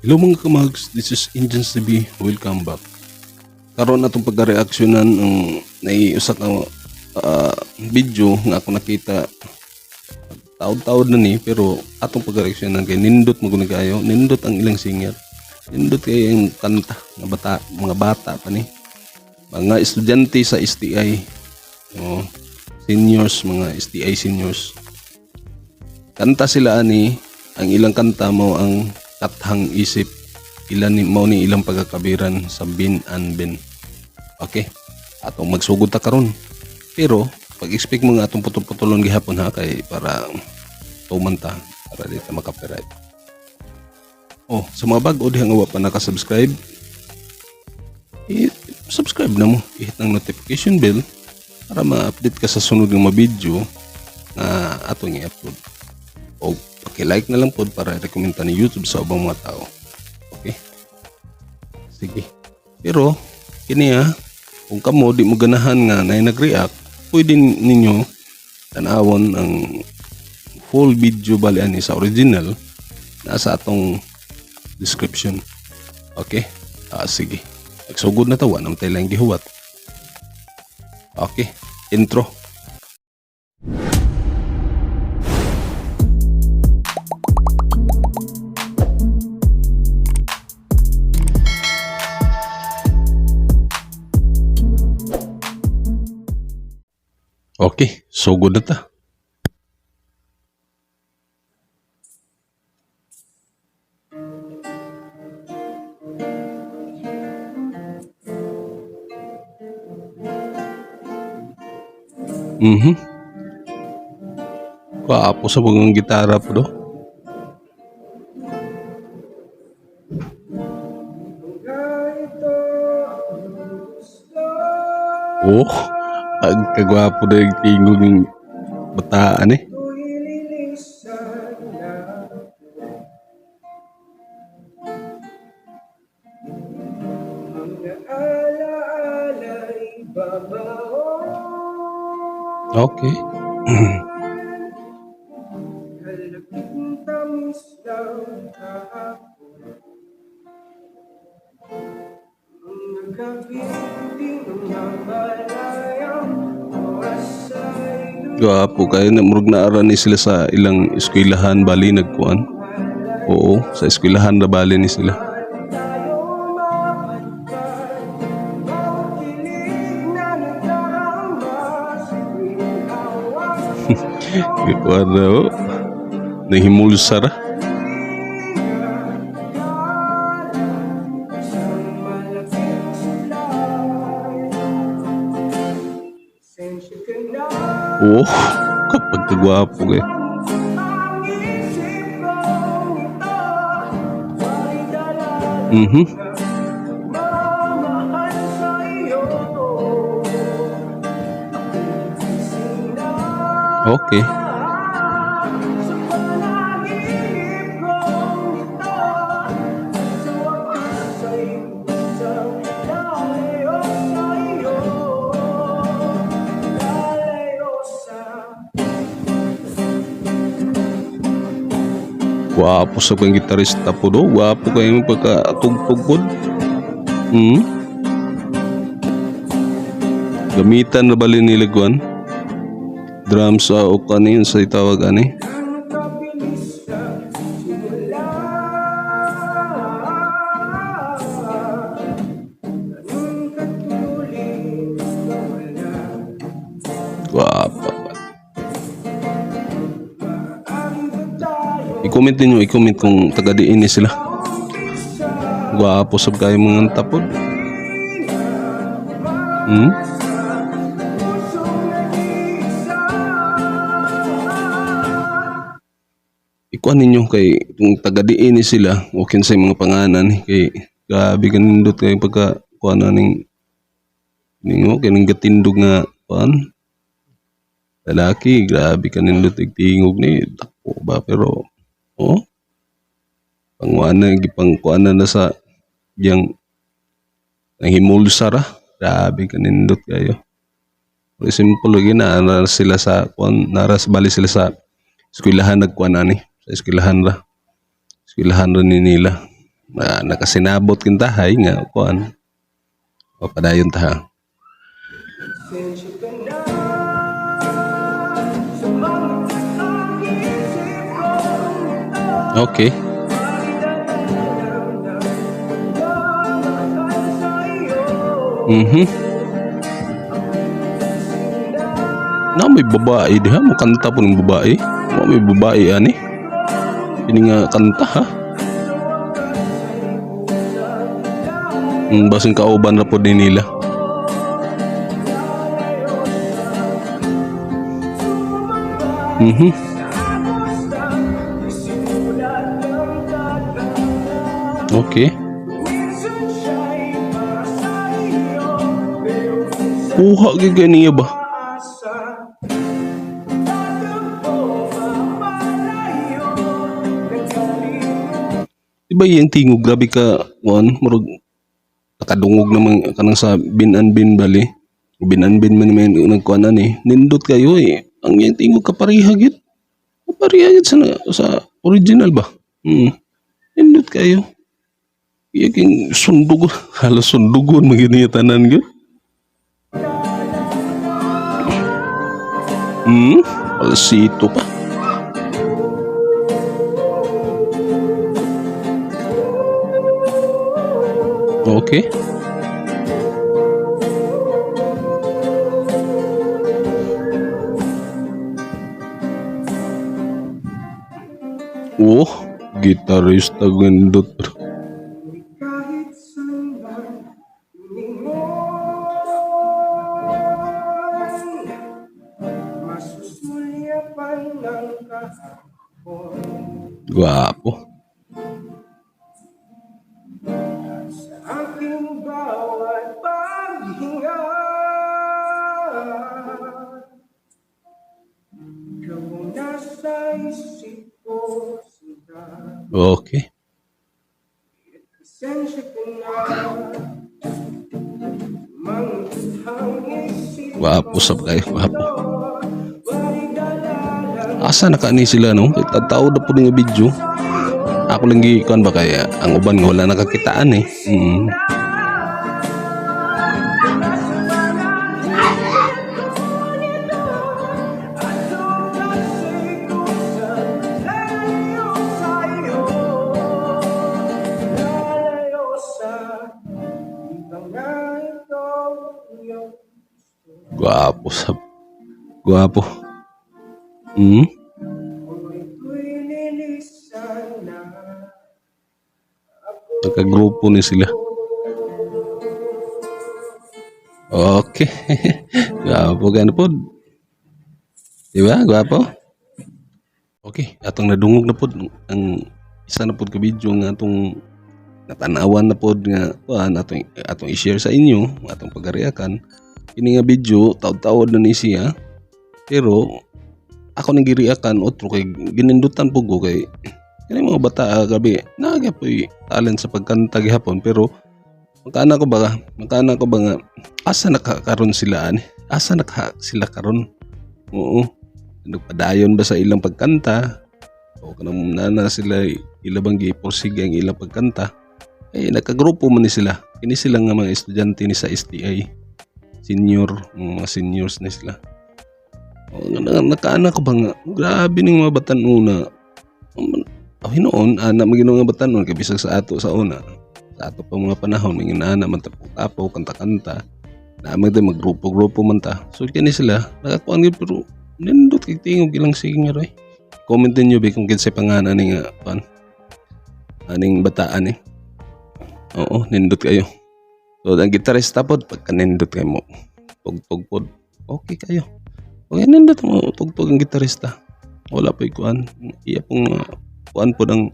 Hello mga kamags, this is Indians TV. Welcome back. Karon atong pagka-reaksyonan ang naiusa ka video nga ako nakita, taod-taod na ni, pero atong pagka-reaksyonan kay nindot mo guni kayo, nindot ang ilang singer. Nindot kay ang kanta nga bata, mga bata pa ni. Mga estudyante sa STI. Oh, seniors, mga STI seniors. Kanta sila ani, ang ilang kanta mo ang Kathang Isip. Ilan ni mao ni ilang pagkakabiran sa Bin and Bin. Okay. Atong magsugod ta karon. Pero pag-expect mo nga atong putol-putulon gihapon ha, kay para tuman ta, para di ta maka-copyright. Oh, sa mga bag-o diha nga wa pa naka-subscribe, i-subscribe na mo. I-hit ang notification bell para ma-update ka sa sunod nga mga video na atong i-upload. O paki-like na lang pod para recommend ni YouTube sa ubang mga tao. Okay? Sige. Pero kini ha, kung kamo di mo ganahan nga na nag-react, pwede ninyo tanawon ang full video bali ani sa original nasa atong description. Okay? Ah, sige. Nagsugod na tawa nang tayo lang gihuwat. Okay. Intro. Okay, sugod na ta. Kwapo sa mga gitara po do. Oh, ang kagwapo na yung tingog ng bataan eh. Okay. Gwapo kayo na, murag naara ni sila sa ilang eskwelahan bali nagkuan. Oo, sa eskwelahan na bali ni sila. Gikuan na oh. Nahimulsa ra. Oh, kapag kagwapo kayo. Okay. Gwapo sa pang gitarista po do. Gwapo kayo pagka tugtog po. Gamitan na bali nila kuan. Drums o kanin sa itawag ani. Gwapo. I-comment ninyo, i-comment kung taga diin ni sila. Gwapo sab kayo mga tapod. Ikuan ninyo kay kung taga diin ni sila o kinsay mga pangalan, kay grabe kanindot kay pagka kuan na ning ningo kining gatindog nga kuan lalaki, grabe kanindot og tingog ni, dako ba, pero oh, pangwana gipangkuan na sa yang nahimulsa ra, grabe kanindot kayo. Pero simple lagi na na sila sa kuan, naras bali sila sa eskwelahan nagkuan ani, sa eskwelahan ra ni nila. Na, nakasinabot kintahay nga kuan. O padayon ta ha. Pasensya ka na sa mga ang isip ko. Okay. Ay dala ng pagmamahal sa iyo. Na may babae diha mo kanta po ng babae. Mo may babae ani. Ini nga kanta ha. Basin kauban ra po din nila. Okay. Minsan siya'y para sa iyo, pero minsan Kuha gyud kay niya ba? asa. Tatampo mapalayo, nagkalimutan. Di ba iyang tingog grabe ka kuan murag nakadungog naman kanang sa bin and bin bali. Bin and bin man may nagkuan ani. Nindot kayo eh. Ang iyang tingog kapareha gyud. Kapareha gyud sa original ba? Nindot kayo. Iya king sundog halos sundugon man gyud niya tanan gyud. Falsito pa. Okay. Oh, gitarista gindot. Kahit saan man lumingon, masusulyapan ng kahapon. Gwapo. Sa aking bawat paghinga, ikaw ang nasa isip ko, sinta. Okay. Pasensya ka na. Mga isip Gwapo sab kayo, gwapo. Ba'y dala Asa na kaani sila no? Tao na po nga video. Ako lang gi kuan ba kaya ang uban nga wala nakakitaan eh. Gwapo sab. Gwapo. Nagkagrupo ni sila. Okay. Gwapo gano po. Di ba? Gwapo. Okay, atong nadungog na pod ang isa na pod ka video nga atong natanawan na pod nga kuan atong atong i-share sa inyo atong pagariakan. Kini nga video taod-taod na ni siya. Pero ako nang giriakan otro kay ginindutan po ko kay kini mga bata ah, gabi naa po'y talent sa pagkanta gihapon, pero makana ko ba nga asa na karon sila ani, asa na ka sila karon? Oo, nagpadayon ba sa ilang pagkanta o kanang nana sila ila bang giporsige ang ilang pagkanta? Eh nagkagrupo man ni sila. Kini sila nga mga estudyante ni sa STI senior, mga seniors ni sila. O, nakaana ko ba nga grabe ning mga batan-una. Oh, hinuon ana man nga batan-on kay bisag sa ato sa una, sa ato pa mga panahon mga ana man tapo kanta-kanta na man tayo maggrupo-grupo man ta. So kini sila nakakuan gyud, pero nindot kay tingog ilang singer eh. Comment ninyo be kung kinsay pangalan ani nga kuan aning bataan eh. Oo, nindot kayo. So ang gitarista pod pagka nindot kayo mo tugtog pod, okay kayo. Okay, nindot mo tugtog ang gitarista, wala pa kuan iya pong kuan pod ang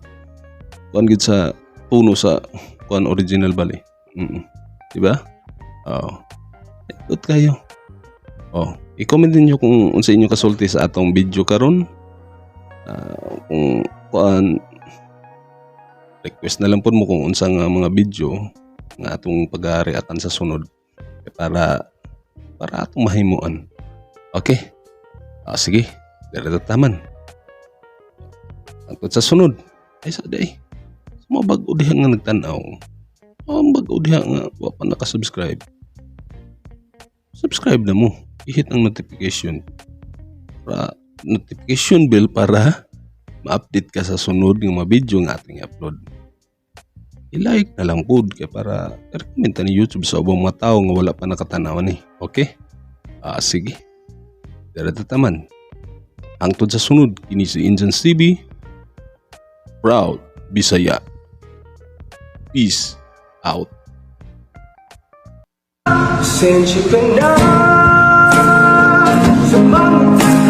kuan gid sa puno sa kuan original bali. Di ba? Oo. Nindot kayo. Oh, i-comment ninyo kung unsa inyo kasulti sa atong video karon. Ah, kung kuan request na lang pod mo kung unsa nga mga video nga atong pag-reactan sa sunod para para atong mahimuan. Okay. Ah, sige. Dere taman. Hangtod sa sunod. Ay sa day. Mga bag-o diha nga nagtan-aw, ang bag-o diha nga wa pa naka-subscribe, subscribe na mo. I-hit ang notification bell para ma-update ka sa sunod ng mga video nga ating i-upload. I-like na lang pod kay para recommend ni YouTube sa ubang mga tao nga wala pa nakatanaw ni. Okay? Ah, sige. Dara taman. Hangtod sa sunod, kini si Injans TV. Proud Bisaya. Peace out. Pasensya ka na sa mga